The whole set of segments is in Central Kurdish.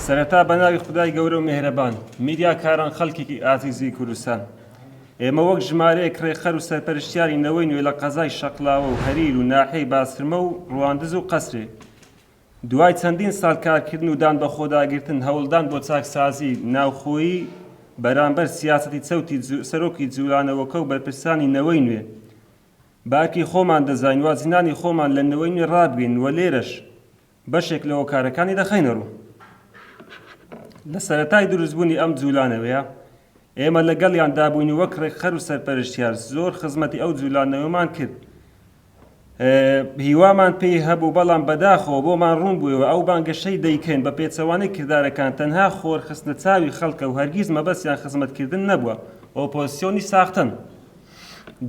سەرەتا بە ناوی خودای گەورە و مێهرەبان، میدیاکاران خەڵکێکی ئازیزی کوردستان، ئێمە وەک ژمارەیەک ڕێکخەر و سەرپەرشتیاری نەوەی نوێ لە قەزای شەقلاوە و هەریر و ناحیەی باسرمە و ڕواندز و قەسرێ، دوای چەندین ساڵ کارکردن و دان بەخۆداگرتن هەوڵدان بۆ چاکسازی ناوخۆیی بەرامبەر سیاسەتی چەوتی سەرۆکی جولانەوەکە و بەرپرسانی نەوەی نوێ بە ئەرکی خۆمان دەزانین وازهێنانی خۆمان لە نەوەی نوێ ڕابگرین و لێرەش بەشێک لە هۆکارەکانی دەخەینە ڕوو. لە سەرەتای دروستبوونی ئەم جولانەوەیە ئێمە لەگەڵیاندا بووین و وەک ڕێکخەر و سەرپەرشتیار زۆر خزمەتی ئەو جولانەوەمان کرد. هیوامان پێی هەبوو بەڵام بەداخەوە بۆمان ڕوون بوویەوە ئەو بانگەشەی دەیکەن بە پێچەوانەی کردارەکان تەنها خۆر خستنە چاوی خەڵکە و هەرگیز مەبەستیان خزمەتکردن نەبووە ئۆپۆزسیۆنی ساختەن.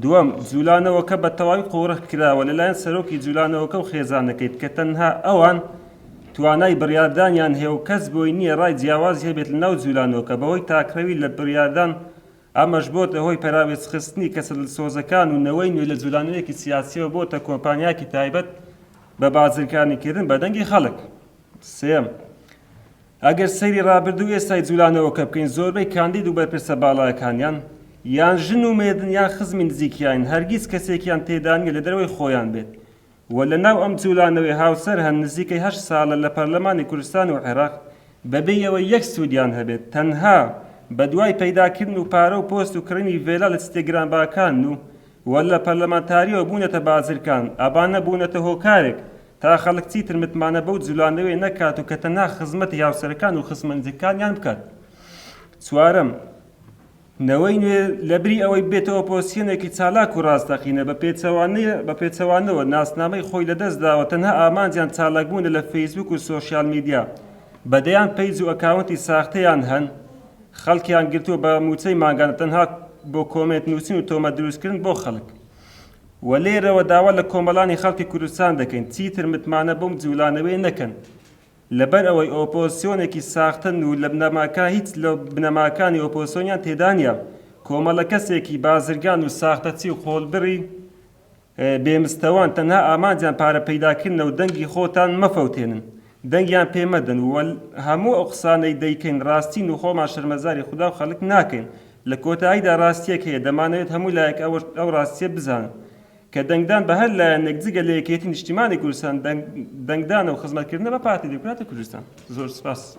دووەم، جولانەوەکە بە تەواوی قۆرخ کراوە لەلایەن سەرۆکی جولانەوەکە و خێزانەکەی کە تەنها ئەوان توانای بڕیاردانیان هەیە و کەس بۆی نییە ڕای جیاوازی هەبێت لەناو جولانەوەکە بەهۆی تاکڕەوی لە بڕیاردان ئەمەش بۆتە هۆی پەراوێزخستنی کەسە دڵسۆزەکان و نەوەی نوێ لە جولانەوەیەکی سیاسیەوە بۆتە کۆمپانیاکی تایبەت بە بازرگانیکردن بە دەنگی خەڵک. سێیەم، ئەگەر سەیری ڕابردوو و ئێستای جولانەوەکە بکەین زۆربەی کاندید و بەرپرسە باڵاکانیان یان ژن و مێردن یان خزمی نزیکیانن هەرگیز کەسێکیان تێدا نیە لە دەرەوەی خۆیان بێت و لە ناو ئەم جولانەوەی هاوسەر هەن نزیکەی هەشت ساڵە لە پەرلەمانی کوردستان و عێراق بەبێ ئەوەی یەک سوودیان هەبێت تەنها بەدوای پەیداکردن و پارە و پۆست و کڕینی ڤێلا لە سیتە گرانباکانن و و لە پەرلەمانتاریەوە بوونەتە بازرکان ئەبانە بوونەتە هۆکارێک تا خەڵک چیتر متمانە بەو جولانەوەی نەکات و کە تەنها خزمەتی هاوسەرەکان و خزمە نزیکەکانیان بکات. چوارەم، نەوەی نوێ لەبری ئەوەی ببێتە ئۆپۆزسیۆنێکی چالاک و ڕاستەقینە، بە پێچەوانەوە ناسنامەی خۆی لەدەستداوە، تەنها ئامانجیان چالاکبوونە لە فەیسبوک و سۆشیال میدیا، بە دەیان page و account ی ساختەیان هەن، خەڵکیان گرتووە بە مووچەی مانگانە تەنها بۆ comment نووسین و تۆمەت دروستکردن بۆ خەڵک. و لێرەوە داوا لە کۆمەڵانی خەڵکی کوردستان دەکەین چیتر متمانە بەم جوولانەوەیە نەکەن، لەبەر ئەوەی ئۆپۆزسیۆنێکی ساختەن و لە بنەماکان هیچ لە بنەماکانی ئۆپۆزسیۆنیان تێدانیە، کۆمەڵە کەسێکی بازرگان و ساختەچی و قۆڵبڕی بێ مستەوان تەنها ئامانجیان پارە پەیداکردنە و دەنگی خۆتان مەفەوتێنن دەنگیان پێ مەدەن و هەموو ئەو قسانەی دەیکەین ڕاستین و خۆمان شەرمەزاری خودا و خەڵک ناکەین لە کۆتاییدا ڕاستیەک هەیە دەمانەوێت هەموو لایەک ئەو ڕاستیە بزانن کە دەنگدان بە هەر لایەنێک جگە لە یەکێتی نیشتیمانی کوردستان دەنگدانە و خزمەتکردنە بە پارتی دیموکراتی کوردستان. زۆر سپاس.